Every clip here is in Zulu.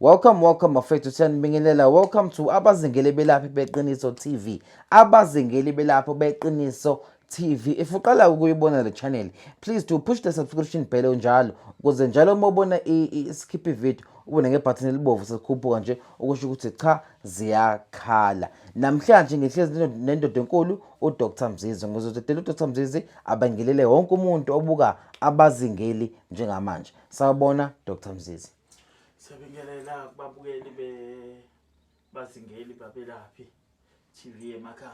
Welcome, welcome bafethu, siyanibingelela. Welcome to Abazingeli Belaphi Beqiniso TV. Abazingeli Belaphi Beqiniso TV. If uqala ukuyibona le channel, please do push the subscription bell njalo ukuze njalo uma ubona i-skip video ubone ngebhathini elibovu selikhuphuka nje, okusho ukuthi cha, ziyakhala. Namhlanje ngihlezi nendoda enkulu, uDr Mzizi. Ngizodedela uDr Mzizi abangelele wonke umuntu obuka Abazingeli njengamanje. Sawubona, Dr Mzizi. Siyabingelela kubabukeli bebazingeli babelaphi TV emakhaya.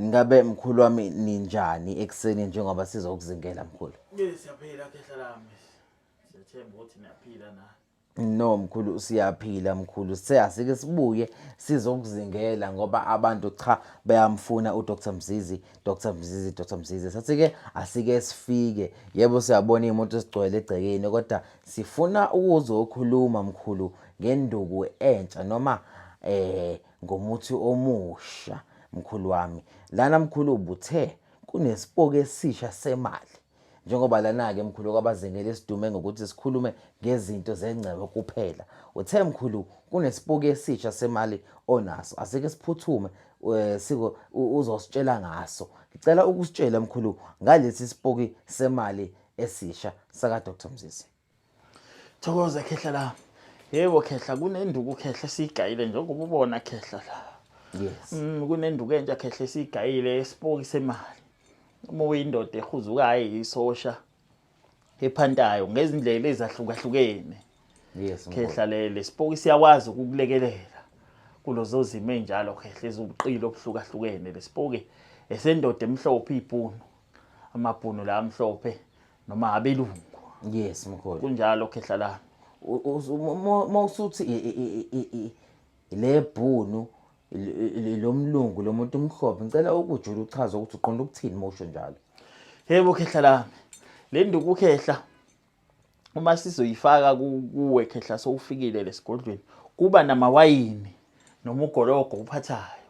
Ngabe mkhulu wami, ninjani ekuseni njengoba sizokuzingela, mkhulu? Ke siyaphila, khehla lami. Siyathemba ukuthi niyaphila na. No mkhulu, siyaphila mkhulu. Sithe asike sibuye sizokuzingela ngoba abantu cha, bayamfuna uDr Mzizi, Dr Mzizi, Dr Mzizi. Sathi ke asike sifike. Yebo, siyabona imoto sigcwele egcekeni, kodwa sifuna ukuzokhuluma mkhulu ngenduku entsha noma ngomuthi omusha, mkhulu wami. Lana mkhulu ubuthe kunesipoki esisha semali. Njengoba lana-ke mkhulu kwabazingeli esidume ngokuthi sikhulume ngezinto zengcebo kuphela. Uthe mkhulu kunesipoki esisha semali onaso. Asike siphuthume siko uzositshela ngaso. Ngicela ukusitshela mkhulu ngalesi sipoki semali esisha saka Dr Mzizi. Thokoza, khehla lami. Yebo khehla, kunenduku khehla esiyigayile njengoba ubona khehla la. Kunenduku entsha khehla esiyigayile, esipoki semali. Uma uyindoda ehuzukayo, isosha ephantayo ngezindlela ezahlukahlukene. Khehla, le lesipoki siyakwazi ukukulekelela kulozo zimo enjalo khehla, eziwubuqili obuhlukahlukene. Lesipoki esendoda emhlophe, ibhunu, amabhunu la amhlophe noma abelungu. Yes mkhulu. Kunjalo khehla la. Mawusuthi le bhunu lomlungu, lo muntu omhlophe, ngicela ukujula uchaze ukuthi uqonda ukuthini mawusho njalo. Yebo khehla lami, le nduku khehla uma sizoyifaka kuwe khehla sowufikile lesigodlweni, kuba namawayini noma ugologo uphathayo,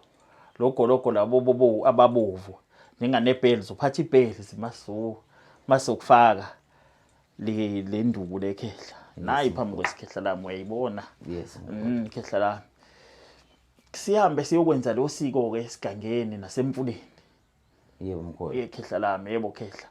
lo gologo labo bobo ababovu njenganebheli, uphatha ibheli masu masokufaka le nduku lekhehla nayi phambi kwesikhehla lami, uyayibona? Yes. Khehla lami, sihambe siyokwenza lo siko ke esigangeni nasemfuleni. Yebo mkhulu. Ye khehla lami, yebo khehla.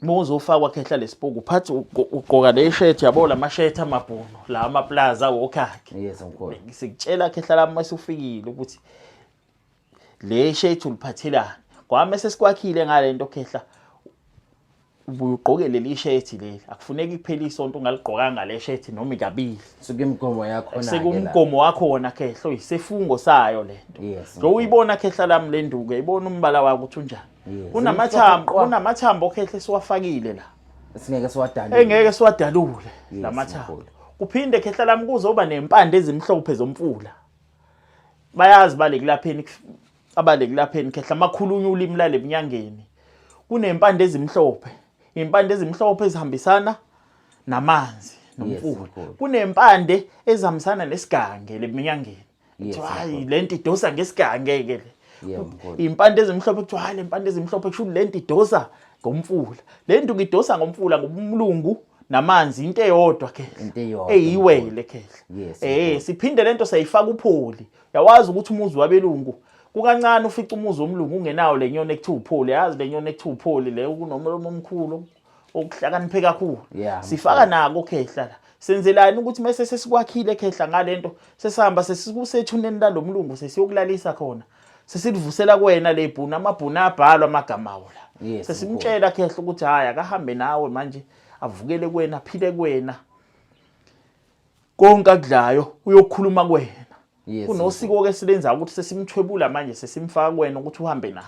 Uma uzofakwa khehla lesipoki, uphatha ugqoka le shirt, yabo la shirt amabhunu la amaplaza wokhakhe. Yes mkhulu. Sikutshela khehla lami masufikile ukuthi le shirt uliphathelani. Kwami sesikwakhile ngalento khehla, ubuye ugqoke leli shirt leli, akufuneki kuphela isonto ungaligqokanga le shirt noma ikabili. Suke imigomo yakho. Sekumgomo wakhona khehla, oyisifungo sayo lento. Lo uyibona khehla lami le nduku, uyibona umbala wakho ukuthi unjani? Kunamathambo, kunamathambo okhehla esiwafakile la. Singeke siwadalule. Engeke siwadalule lamathambo. Kuphinde khehla lami kuzoba nempande ezimhlophe zomfula. Bayazi bale kulapheni, abale kulapheni khehla, makhulunywa ulimi lale eminyangeni, kunempande ezimhlophe, impande ezimhlophe ezihambisana namanzi nomfula. Kunempande ezihambisana nesigange leminyangeni. Kuthiwa hayi, lento idosa ngesigange ke le. Impande ezimhlophe, kuthiwa hayi, le mpande ezimhlophe kusho lento idosa ngomfula. Le nto idosa ngomfula ngoba umlungu namanzi into eyodwa khehla. Into eyodwa. Eyiwele khehla. Siphinde lento sayifaka upholi. Yawazi ukuthi umuzi wabelungu kukancane ufica umuzi womlungu ungenawo le nyoni ekuthiwa upholi. Yazi le nyoni ekuthiwa upholi le kunomlomo omkhulu okuhlakaniphe kakhulu. Sifaka nako khehla la. Senzelani ukuthi mase sesikwakhile khehla ngalento, sesihamba sesikusethuneni lalomlungu, sesiyokulalisa khona, sesilivusela kuwena le bhunu, amabhunu abhalwa amagama awo la. Sesimtshela khehla ukuthi hayi, akahambe nawe manje, avukele kuwena, aphile kuwena, konke akudlayo uyokhuluma kuwena. Kunosiko ke silenza ukuthi sesimthwebula manje, sesimfaka kuwena ukuthi uhambe naye.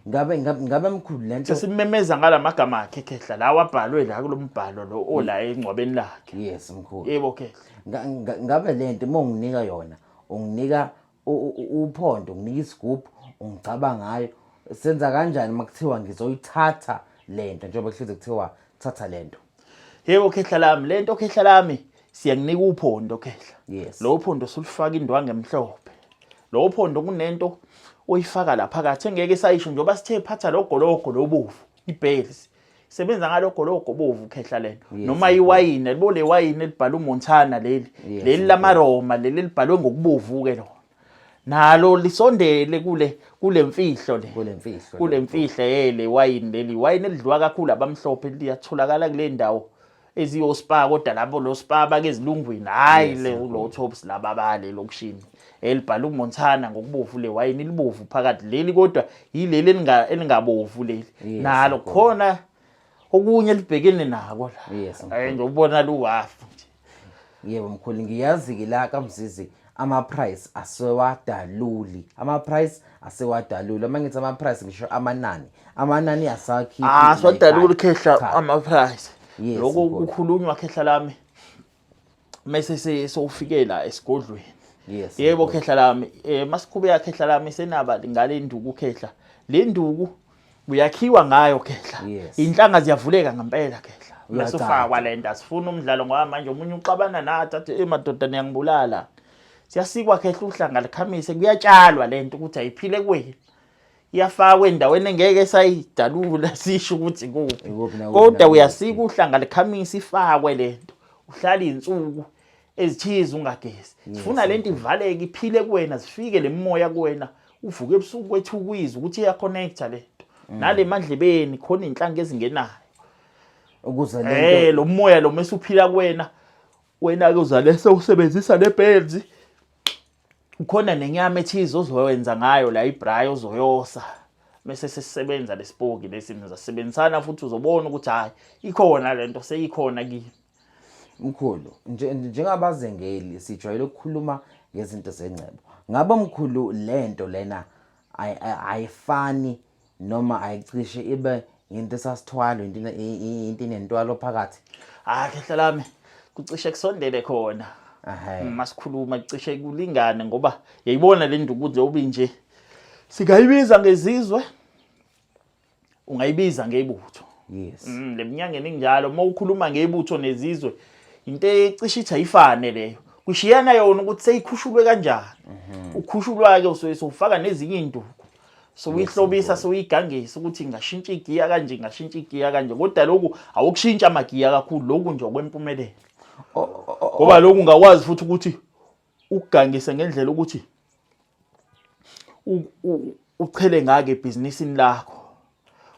Ngabe mkhulu lento Sesimemeza ngalamagama akhe khehla lawa abhalwe la kulombhalo lo ola engcwabeni lakhe. Yes mkhulu. Yebo khehla. Ngabe lento uma unginika yona, unginika uphondo, unginika isigubhu, ungicaba ngayo, senza kanjani makuthiwa ngizoyithatha lento, njengoba kuhlezi kuthiwa thatha lento? Yebo khehla lami, lento khehla lami siyakunika uphondo khehla. Lo phondo sulifaka indwangu emhlophe. Lo phondo kunento oyifaka la phakathi engeke sayisho njengoba sithe phatha lo gologo lobovu, ibheli. Sebenza ngalokho lokho bovu khehla lento. Noma iwayini, yabo le wayini elibhalwe uMontana leli, leli lamaRoma leli elibhalwe ngokubovu ke lona. Nalo lisondele kule mfihlo le. Kule mfihlo. Kule mfihlo le wayini leli, wayini elidliwa kakhulu abamhlophe liyatholakala kule ndawo eziyo-spa kodwa labo lo spa bake ezilungwini hayi le lo tops laba bale lokishini elibhala uMontana ngokubovu le wayini libovu phakathi leli kodwa yileli elingabovu leli nalo khona okunye libhekene nako la yes nje ubona luwafu nje. Yebo mkhulu, ngiyazi-ke la kaMzizi ama-price asewadaluli, ama-price asewadaluli. Uma ngithi ama-price ngisho amanani, amanani asakhiphi. Ah, siwadaluli khehla ama-price. Lokho kukhulunywa khehla lami mese sewufike la esigodlweni. Yebo khehla lami, masiqhubeka khehla lami senaba ngale nduku khehla. Le nduku uyakhiwa ngayo khehla. Inhlanga ziyavuleka ngempela khehla. Bese ufakwa le nto, asifuni umdlalo ngoba manje omunye uxabana nathi athi eh madoda niyangibulala. Siyasikwa khehla uhlanga likhamise, kuyatshalwa le nto ukuthi ayiphile kuwena. Iyafakwa endaweni engeke sayidalula sisho ukuthi kuphi. Kodwa uyasika uhlanga likhamise ifakwe le nto. Uhlala izinsuku ezithize ungagezi. Sifuna lento ivaleke iphile kuwena, zifike lemimoya kuwena. Uvuke ebusuku kwethu ukuyizwa ukuthi iyaconnecta lento. Nale mandlebeni khona inhlanga ezingenayo. Ukuze lento lo moya lo mase uphila kuwena, wena ke uzalese usebenzisa lebhenzi. Ukhona nenyama ethize ozoyenza ngayo la ibraai ozoyosa. Mase sesisebenza lesipoki lesi nizasebenzisana futhi uzobona ukuthi hayi ikhona lento seyikhona kimi. Mkhulu, njengabazengeli sijwayele ukukhuluma ngezinto zengcebo. Ngabe mkhulu lento lena ayifani noma ayicishe ibe into esasithwalo, into inentwalo phakathi? Ah, khehla lami kucishe kusondele khona. Masikhuluma kucishe kulingane ngoba yayibona le nduku nje obinje. Singayibiza ngezizwe, ungayibiza ngebutho. Le minyangeni injalo, uma ukhuluma ngebutho nezizwe into ecishe ithi ayifane leyo. Kushiyana yona ukuthi seyikhushulwe kanjani. Ukhushulwa-ke usuke sowufaka nezinye iy'nduku. Sowuyihlobisa, sowuyigangisa ukuthi ingashintsha igiya kanje, ingashintsha igiya kanje. Kodwa lokhu awukushintsha amagiya kakhulu, lokhu nje okwempumelelo. Ngoba lokhu ungakwazi futhi ukuthi ukugangise ngendlela ukuthi uchele ngake ebhizinisini lakho.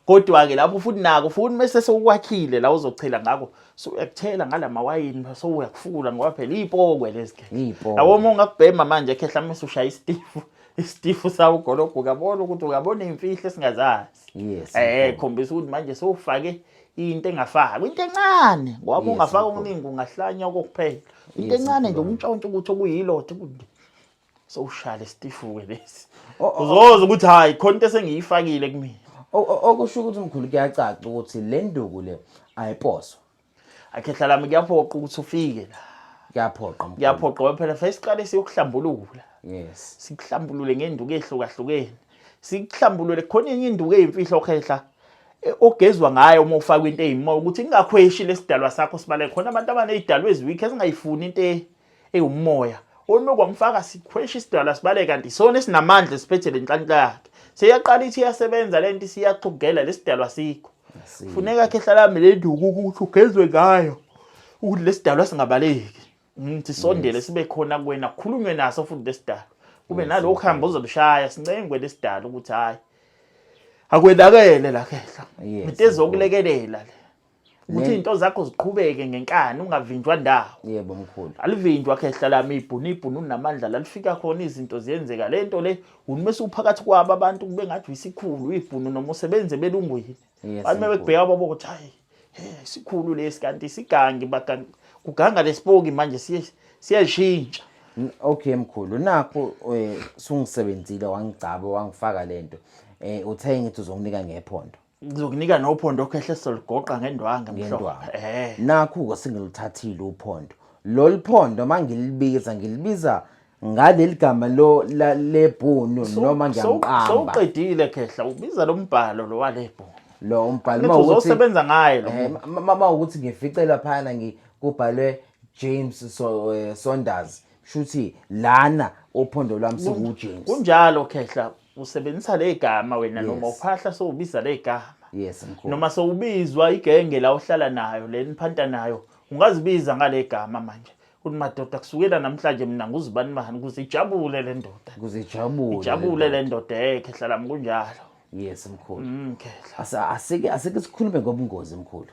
Kodwa-ke lapho futhi nako futhi mese sewukwakhile la uzochela ngako, so uyakuthela ngala mawayini, so uyakufula ngoba phela iy'pokwe lezi ke. Iy'pokwe. Yabo uma ungakubhema manje khehla mese ushaya isitifu, isitifu sawo ugologo uyabona ukuthi uyabona iy'mfihlo esingazazi. Khombisa ukuthi manje sewufake into engafakwa, into encane ngoba ungafaka okuningi ungahlanya okokuphela. Into encane nje umntshontsho ukuthi okuyilotho ukuthi sowushaya lesitifu-ke lesi. Uzoza ukuthi hayi khona into esengiyifakile kumina. Okusho ukuthi mkhulu kuyacaca ukuthi le nduku le ayiposwa. Akhehla lami kuyaphoqa ukuthi ufike la. Kuyaphoqa mkhulu. Kuyaphoqa ngoba phela fanele siqale siyokuhlambulula. Sikuhlambulule ngenduku ehlukahlukene. Sikuhlambulule khona enye induku eyimfihlo khehla ogezwa ngayo uma ufaka into eyimoya ukuthi ingakhweshi lesidalwa sakho sibaleke. Khona abantu abanezidalwa eziweak ezingayifuni into ewumoya. Uma kwamfaka sikhwesha isidalwa sibaleke kanti isona esinamandla esiphethe lenhlanhla yakhe. Seyaqala ithi iyasebenza lento isiyaxhugela lesidalwa sikho. Funeka khehla lami le nduku ukuthi ugezwe ngayo ukuthi lesidalwa singabaleki. Ngithi sondele sibe khona kuwena, kukhulunywe naso futhi lesidalwa. Kube nalokhu hamba uzobushaya sincengwe lesidalwa ukuthi hayi akwenakele la khehla. Into ezokulekelela le. Ukuthi izinto zakho ziqhubeke ngenkani ungavinjwa ndawo. Yebo mkhulu. Alivinjwa khehla lami ibhunu, ibhunu unamandla la lifika khona izinto ziyenzeka. Le nto le unimese uphakathi kwabo abantu kube ngathi uyisikhulu ibhunu noma usebenze belungwini. Abantu bebekubheka babo ukuthi hayi hey isikhulu lesi kanti isigangi baganga kuganga lesipoki manje siyashintsha. Okay mkhulu, nakho sungisebenzile wangigcaba wangifaka lento. Uthe ngithi uzonginika ngephondo. Ngizokunika nophondo okhehle solugoqa ngendwanga mhlobo. Nakho ke sengiluthathile uphondo. Lolu phondo mangilibiza ngilibiza ngaleli gama lo lebhunu noma ngiyamqamba. Sowuqedile khehla ubiza lo mbhalo lo walebhunu. Lo umbhalo mawukuthi uzosebenza ngaye lo. Mawukuthi ngifice laphana ngikubhalwe James Saunders shuthi lana uphondo lwami sekuwu James. Kunjalo khehla usebenzisa le gama wena noma uphahla sowubiza le gama. Yes mkhulu. Noma sowubizwa igenge la ohlala nayo le niphanta nayo, ungazibiza ngale gama manje. Uthi madoda, kusukela namhlanje mina nguzibani bani, ukuze ijabule le ndoda. Ukuze ijabule. Ijabule le ndoda, khehla lami, kunjalo. Yes mkhulu. Khehla. Asike sikhulume ngobungozi mkhulu.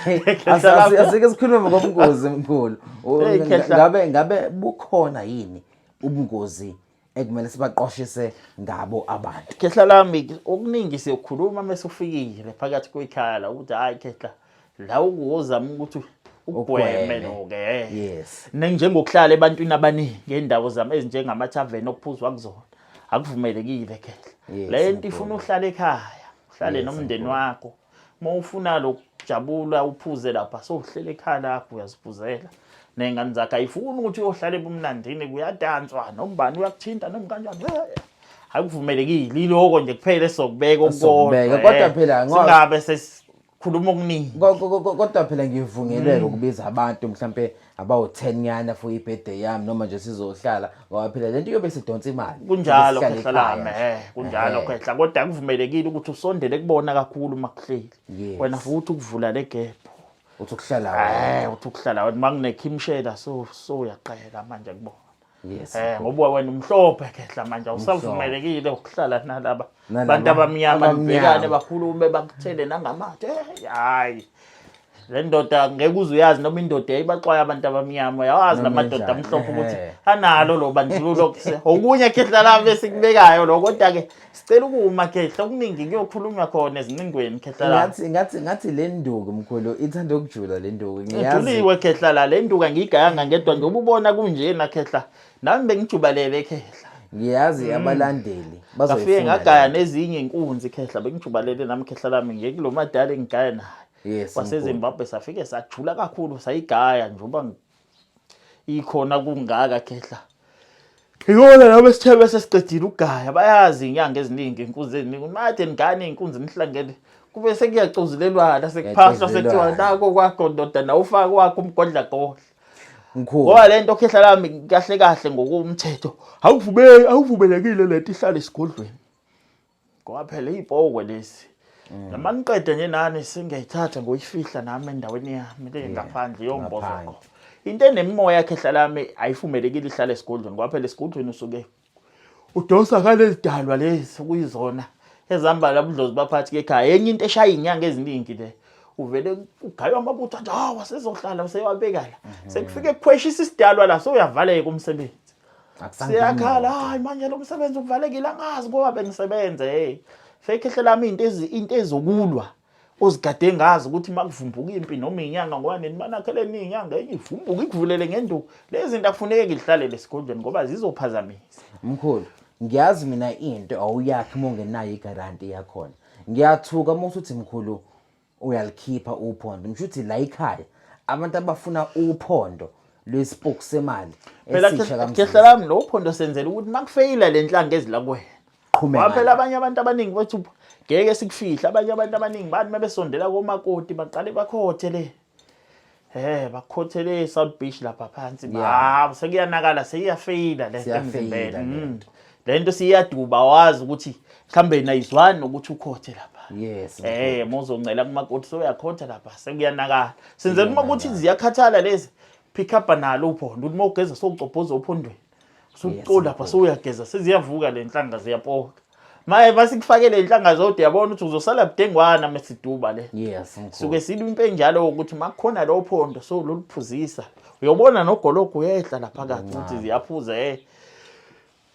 Khehla lami. Asike sikhulume ngobungozi mkhulu. Hey, khehla. Ngabe bukhona yini ubungozi ekumele sibaqwashise ngabo abantu? Khehla lami, okuningi siyokhuluma mase ufikile phakathi kwekhaya la, ukuthi hayi khehla, la ukuzama ukuthi ugweme Ugweme. lo-ke. Yes. Njengokuhlala ebantwini abaningi ngey'ndawo zami ezinjengamathaveni okuphuzwa kuzona, akuvumelekile khehla. Le nto ifuna uhlale ekhaya, uhlale nomndeni wakho. Uma ufuna lokujabula uphuze lapha, sowuhlele ekhaya lakho uyaziphuzela ney'ngane zakho. Ayifuni ukuthi uyohlala ebumnandini, kuyadanswa nombani uyakuthinta noma kanjani. Akuvumelekile. Iloko nje kuphela esizokubeka okukodwa. Esizokubeka, kodwa phela Singabe sesikhuluma okuningi. Kodwa phela ngivunyelwe ukubiza abantu mhlampe abawu-10 nyana for i-birthday yami, noma nje sizohlala, ngoba phela lento iyobe sidonsa imali. Kunjalo Sihlale khehla ekhaya lami, nje. kunjalo khehla, kodwa akuvumelekile ukuthi usondele kubona kakhulu makuhleli. Wena futhi ukuvula le gap. Uthi ukuhlala wena. Uthi ukuhlala wena makunekhimshela, so uyaqela manje kubona. Yes. Ngoba wena umhlophe khehla manje, awusavumelekile ukuhlala nalaba Nalaba bantu abamnyama, abamnyama. nibhekane bakhulume bakuthele nangamathe. Hayi. Le ndoda ngeke uze uyazi noma indoda yayibaxwaya abantu abamnyama, uyawazi Noma namadoda enjani, amhlophe ukuthi analo lo bandlululo. Okunye khehla lami esikubekayo lo, kodwa ke sicela ukuma khehla, okuningi kuyokhulunywa khona ezincingweni khehla lami. Ngathi le nduku mkhulu ithanda ukujula le nduku. Ngiyazi. Ijuliwe khehla la, le nduku angiyigayanga ngedwa, njengoba ubona kunjena khehla, nami bengijubalele khehla. Ngiyazi abalandeli Ngafike bazoyifuna ngagaya le nto. nezinye inkunzi khehla, bengijubalele nami khehla lami, ngiye kulo madala engigaya naye. Yes, WaseZimbabwe, safike sajula kakhulu, sayigaya njengoba ikhona kungaka khehla. Iyona nami sithebe sesiqedile ukugaya, bayazi inyanga eziningi, inkunzi eziningi, made nigane inkunzi nihlangene, kube sekuyacozelelwana, sekuphaswa, sekuthiwa Kuyacozelelwana. nako kwakho ndoda, nawe ufake wakho umgodla godla. Mkhulu. Ngoba le nto khehla lami kahle kahle ngokomthetho awuvumelekile lento ihlale esigodlweni. Ngoba phela iy'pokwe lezi. Noma niqede nje nani, singayithatha ngoyifihla nami endaweni yami le ngaphandle, iyombozwa ngaphandle. khona. Into enemimoya khehla lami ayivumelekile ihlale esigodlweni, ngoba phela esigodlweni usuke udonsa ngalezi dalwa lezi okuyizona ezihamba labudlozi baphathi ke ekhaya. Enye into eshaya iy'nyanga eziningi le, uvele ugaywa amabutho athi hawa sezohlala, useyawabeka la, sekufike kukhweshisa isidalwa la, sowuyavaleka umsebenzi. Akusangeni Siyakhala, imoto. Hayi manje lo msebenzi uvalekile, angazi ngoba bengisebenza. Hey, fake ehle lami, into ezokulwa ozigade ngazi ukuthi makuvumbuka impi noma inyanga, ngoba nini banakheleni inyanga enye ivumbuka ikuvulele ngenduku. Lezi zinto akufuneki ngihlalele esigodlweni ngoba zizophazamisa. Mkhulu, ngiyazi mina into awuyakhi uma ungenayo igaranti yakhona. Ngiyathuka uma usuthi mkhulu uyalikhipha uphondo. Ngisho ukuthi la ekhaya abantu abafuna uphondo lwesipoki semali Phela esisha kaMzizi. khehla lami, lo phondo senzela ukuthi makufeyila le nhlanga ezila kuwena. Qhume Ngoba phela ngayo. abanye abantu abaningi bathi ngeke sikufihle, abanye abantu abaningi bathi mabesondela komakoti baqale bakhothe le. Bakhothe le South Beach lapha phansi. Sekuyanakala, seyiyafeyila le Siyafeyila emzimbeni. le nto. Le nto siyaduba, wazi ukuthi mhlambe nayizwani nokuthi ukhothe lapha. Yes, Mawuzoncela kumakoti soyakhotha lapha, sekuyanakala. Senzela uma ukuthi ziyakhathala lezi, pick up nalo uphondo, uthi mawugeza sowucobhoza ophondweni. Usucola lapha sowuyageza, seziyavuka le nhlanga, ziyapoka. Maye basikufakele inhlanga zodwa, uyabona ukuthi uzosala budengwana mesiduba le. Yes, mkhulu. Suke silwa impi enjalo ukuthi makukhona lo phondo sowuluphuzisa. Uyobona nogologo uyehla lapha phakathi ukuthi ziyaphuza.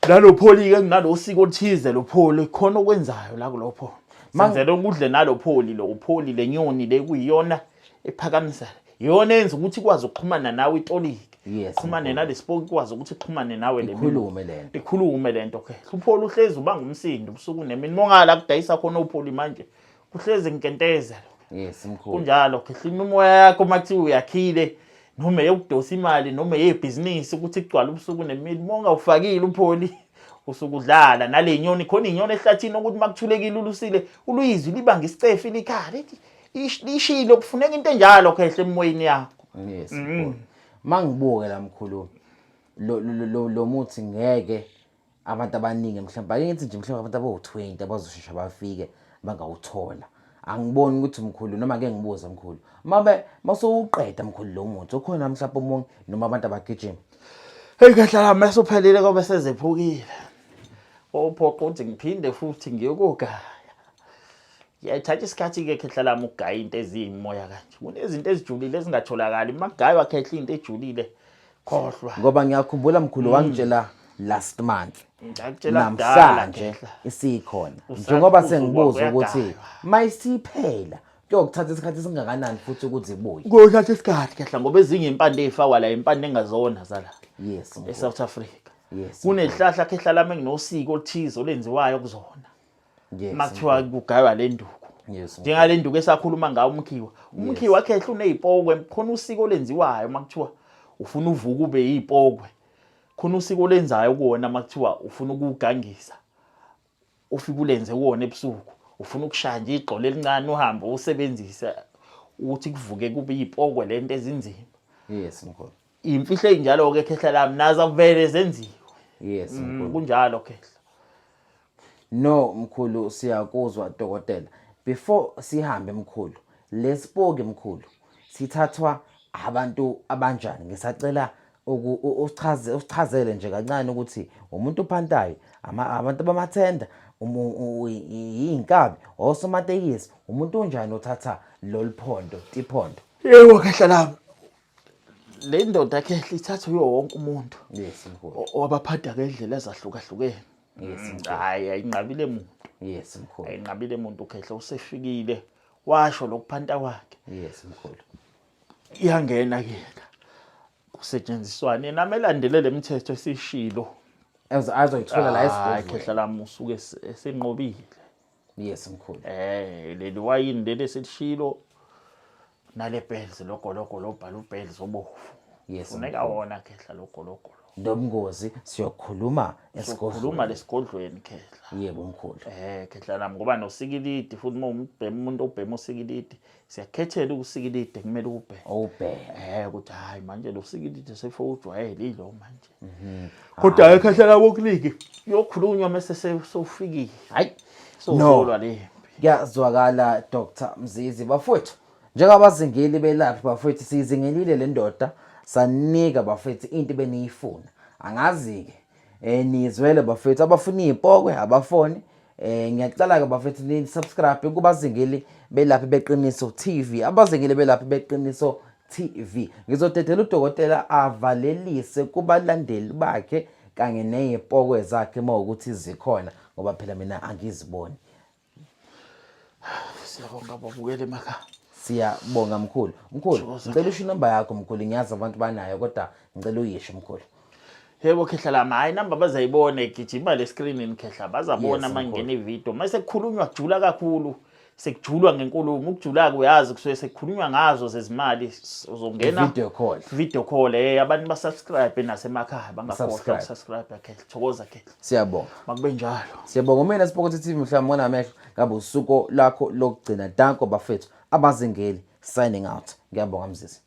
Nalo pholi ke kunalo siko oluthize, lo pholi khona okwenzayo la kulo phondo. Senzela ukudle nalo pholi, lo pholi lenyoni le kuyiyona ephakamisa. Iyona yenza ukuthi ikwazi ukuxhumana nawe itolike. Yes, Xhumane mkhulu. nalesipoki, ikwazi ukuthi ixhumane nawe le Ikhulume lento. Ikhulume lento ke. Upholi uhlezi ubanga umsindo ubusuku nemini. Mongala kudayisa khona upholi manje. Kuhlezi ngikenteza. Yes, mkhulu. Kunjalo khehla, imimoya yakho makuthiwa uyakhile noma eyokudosa imali noma eyebhizinisi ukuthi igcwale ubusuku nemini, uma ungawufakile upholi usuke udlala nale nyoni. Khona inyoni ehlathini ukuthi makuthulekile ulusile uluyizwi libanga isicefe likhala lithi lishilo, kufuneka into enjalo khehla emoyeni yakho. Yes, mkhulu. Mangibuke la mkhulu, lo muthi ngeke abantu abaningi, mhlawumbe ake ngithi nje mhlawumbe abantu abawu-20 abazoshesha bafike. bangawuthola. Angiboni ukuthi mkhulu noma ngeke ngibuze mkhulu. Mabe masowuqeda mkhulu lo muthi ukhona mhlawumbe omunye noma abantu abagijima. Hey khehla lami mesuphelile kobe sezephukile. Ophoqa ukuthi ngiphinde futhi ngiyokugaya. Ngiyayithatha isikhathi-ke khehla lami ukugaya into eziyimoya kanje. Kunezinto ezijulile ezingatholakali. Uma kugaywa khehla into ejulile khohlwa. Ngoba ngiyakhumbula mkhulu wangitshela last month. Ngakutshela kudala Namhlanje khehla. isikhona. Usathi Njengoba uzuba sengibuza ukuthi kuyagaywa. mayisiphela kuyokuthatha isikhathi esingakanani futhi ukuthi ibuye. Kuyothatha isikhathi khehla ngoba ezinye impande ey'fakwa la impande engazona zala Yes mkhulu. e-South Africa. Yes. Kunehlahla khehla lami enginosiko oluthize olenziwayo kuzona. Yes. Uma kuthiwa kugaywa le nduku. Yes. Njengale nduku esakhuluma ngayo umkhiwa. Umkhiwa khehla uney'pokwe, khona usiko olenziwayo uma kuthiwa ufuna uvuka ube yipokwe. Khona usiko olenzayo kuwona uma kuthiwa ufuna ukuwugangisa. Ufike ulenze kuwona ebusuku. Ufuna ukushaya nje igxolo elincane uhambe usebenzise ukuthi kuvuke kube yipokwe lento ezinzima. Yes mkhulu. Imfihlo ey'njalo-ke khehla lami nazo akuvele zenziwe. Yes mkhulu. Kunjalo khehla. No mkhulu siyakuzwa dokotela. Before sihambe mkhulu, lesipoki mkhulu sithathwa abantu abanjani? Ngisacela usichaze usichazele nje kancane ukuthi umuntu ophantayo, abantu abamathenda, iy'nkabi, osomatekisi, umuntu onjani othatha lolu phondo, tiphondo. Yebo khehla lami. Le ndoda khehla ithathwa yiwo wonke umuntu. Yes mkhulu. Owabaphatha ngendlela ezahlukahlukene. Yes mkhulu. Hayi ayinqabile muntu. Yes mkhulu. Ayinqabile muntu khehla usefikile washo lokuphanta kwakhe. Yes mkhulu. Iyangena kuyena. Kusetshenziswane yena amelandele lemithetho esishilo. Azoyithola la Hayi esigodlweni. khehla lami usuke esenqobile. Yes mkhulu. Leli wayini leli esilishilo nale bells logologo lobhala ubells obovu. Yes, Funeka wona khehla logologo. Nobungozi siyokhuluma Sikhuluma esigodlweni. lesigodlweni khehla. Yebo mkhulu. Khehla lami ngoba nosikilidi futhi uma umbhema umuntu obhema usikilidi siyakhethela usikilidi kumele ubheme. Owubheke. Ukuthi hayi manje lo sikilidi sefo ujwayele ilo manje. Kodwa ke khehla labo kuligi kuyokhulunywa mase sewufikile. Hayi. No. Sowuzolwa le. Kuyazwakala Dr. Mzizi bafowethu. Njengabazingeli belaphi bafowethu siyizingelile le ndoda sanika bafowethu into beniyifuna. Angazi ke nizwele bafowethu abafuna izipokwe abafoni ngiyacela ke bafethu ni subscribe kubazingeli belaphi beqiniso TV abazingeli belaphi beqiniso TV ngizodedela udokotela avalelise kubalandeli bakhe kanye nezipokwe zakhe mawukuthi zikhona ngoba phela mina angiziboni. Siyabonga babukele emakhaya. Siyabonga mkhulu. Mkhulu, Thokoza. ngicela usho inamba yakho mkhulu, ngiyazi abantu banayo kodwa ngicela uyisho mkhulu. Yebo khehla lami, hayi inamba bazayibona igijima le screenini khehla, bazabona Yes, uma mkhulu. ngena ivideo. Mase kukhulunywa kujula kakhulu, sekujulwa ngenkulumo, ukujula uyazi kusuke sekukhulunywa ngazo zezimali, uzongena Video call. Video call abantu basubscribe nasemakhaya bangakhohlwa Subscribe. ukusubscribe khehla. Thokoza khehla. Siyabonga. Makube njalo. Siyabonga mina Sipokotho TV mhlawumbe ngamehlo ngabe usuku lakho lokugcina. Danko bafethu abazingeli signing out. Ngiyabonga Mzizi.